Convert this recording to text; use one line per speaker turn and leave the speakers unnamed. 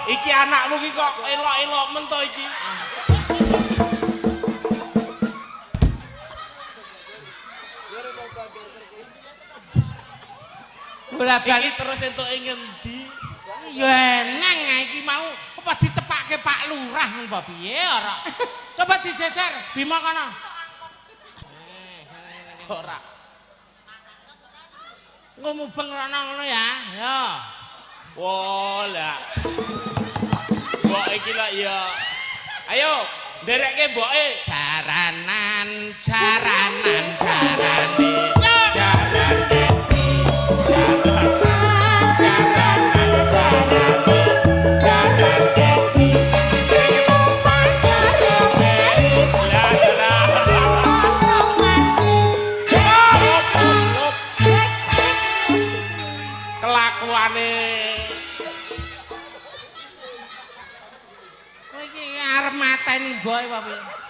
Iki anakmu ki kok elok-elok men to iki.
Bola bali
Iki terus entuke ngendi?
Ya eneng iki mau apa dicepake Pak Lurah apa piye ora? Coba dijejer Bima kono.
Ora.
Engko mubeng rono ngono ya. Yo.
Wah, lah. Mbok iki lak ya. Ayo, nderekke mboke.
Jaranan, jaranan, jarane.
Jarane. Jaranan, jarane.
Jaran keci sing numpak karo meri
Lah, lah.
ana mati
Hop,
cek cek
kelakuane.
Kowe iki arep mateni mboke apa piye?